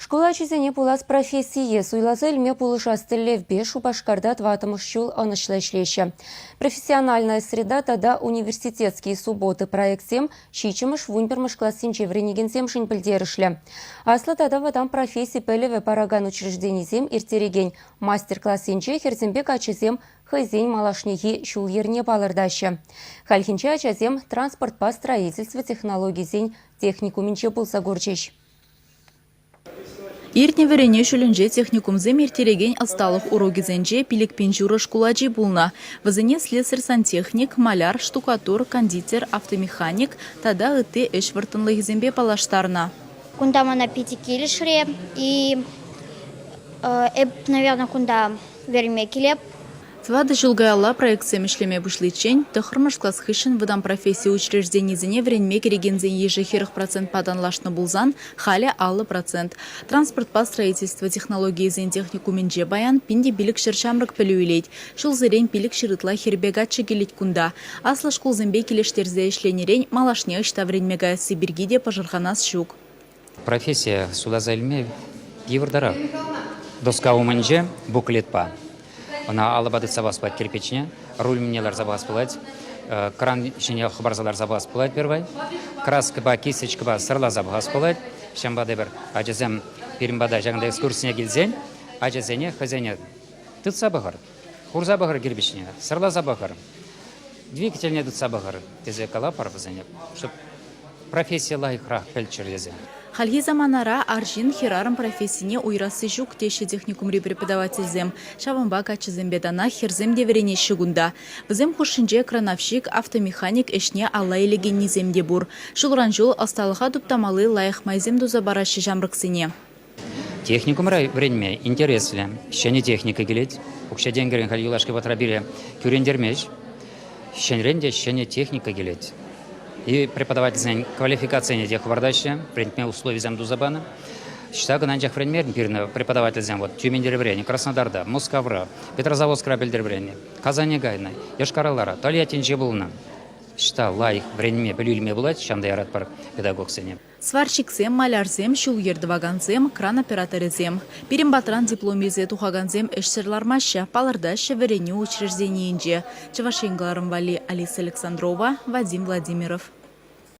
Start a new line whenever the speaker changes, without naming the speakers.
Шкул ачисене пулас профессие суйласа илме пулӑшас тӗллевпе Шупашкарта тӑваттӑмӗш ҫул ӑнӑҫлӑ ӗҫлеҫҫӗ. «Профессиональная среда» тата «Университетские субботы» проектсем ҫиччӗмӗш вунпӗрмӗш классенче вӗренекенсемшӗн пӗлтерӗшлӗ. Аслӑ тата вӑтам професси пӗлӗвӗ паракан учрежденисем ирттерекен мастер-классенче хӗрсемпе каччӑсем хӑйсен малашнехи ҫул-йӗрне палӑртаҫҫӗ. Хальхинче ачасем транспортпа строительство технологийӗсен техникумӗнче пулса курчӗҫ.
Иртнӗ вӗренӳ ҫулӗнче техникумсем ирттерекен ӑсталӑх урокӗсенче 5,5 шкул ачи пулнӑ. Вӗсене слесарь-сантехник, маляр, штукатур, кондитер, автомеханик тата ытти ӗҫ вӑрттӑнлӑхӗсемпе паллаштарнӑ.
Кунта мана питӗ килӗшрӗ и эп, наверное, кунта вӗренме килеп.
Тӑватӑ ҫул каялла проектсем ӗҫлеме пуҫличчен тӑххӑрмӗш класс хыҫҫӑн вӑтам професси учрежденийӗсене вӗренме кӗрекенсен йышӗ 40 процентпа танлашнӑ пулсан, халӗ 50 процент. Транспортпа строительство технологийӗсен техникумӗнче паян 1500 ҫамрӑк пӗлӳ илет. Ҫулсерен 500 ытла хӗрпе каччӑ килет кунта. Аслӑ шкулсемпе килӗштерсе ӗҫленӗрен малашне ӑҫта вӗренме каясси пирки те пӑшӑрханас ҫук.
Профессие суйласа илме йывӑртарах. Доска умӗнче буклетпа. Ӑна алӑпа тытса пӑхас пулать кирпӗчне, руль умне ларса пӑхас пулать, кран ҫине хӑпарса ларса пӑхас пулать первой. Краскӑпа, кисточкӑпа сӑрласа пӑхас пулать. Ҫавӑнпа та эпир ачасем пирӗн пата ҫакӑнта экскурсине килсен ачасене хӑйсене тытса пӑхӑр, хурса пӑхӑр кирпӗчне, сӑрласа пӑхӑр, двигательне тытса пӑхӑр тесе калапӑр вӗсене, чтоб професси лайӑхрах пӗлччӗр тесе.
Хальхи саманара арҫын хӗрарӑм профессине уйӑрасси ҫук теҫҫӗ техникумри преподавательсем. Ҫавӑнпа каччӑсемпе танах хӗрсем те вӗренеҫҫӗ кунта. Вӗсем хушшинче крановщик, автомеханик ӗҫне алла илекеннисем те пур. Ҫулран-ҫул ӑсталӑха туптамалли лайӑх майсем туса параҫҫӗ ҫамрӑксене.
Техникумра вӗренме интереслӗ. Ҫӗнӗ техника килет. Укҫа-тенкӗрен халь юлашки вӑхӑтра пире кӳрентермест. Ҫӗнӗрен те ҫӗнӗ техника килет. И преподавательсен квалификацине те хӑпартаҫҫӗ, вӗрентме условисем туса панӑ. Ҫакӑн анчах вӗренмерӗн пирӗн преподавательсем вот Тюменьте вӗреннӗ, Краснодарта, Мускавра, Петрозаводскра пӗлтӗр вӗреннӗ, Казане кайнӑ, Йошкар-Олара, Тольяттинче пулнӑ. Ӑҫта лайӑх вӗренме, пӗлӳ илме пулать, ҫавӑнта яратпӑр педагогсене.
Сварщиксем, малярсем, ҫул-йӗр тӑвакансем, кран операторӗсем. Пирӗн патран диплом илсе тухакансем ӗҫсӗр лармаҫҫӗ, палӑртаҫҫӗ вӗренӳ учрежденийӗнче. Чӑваш Ен кӑларӑм валли Алиса Александрова, Вадим Владимиров.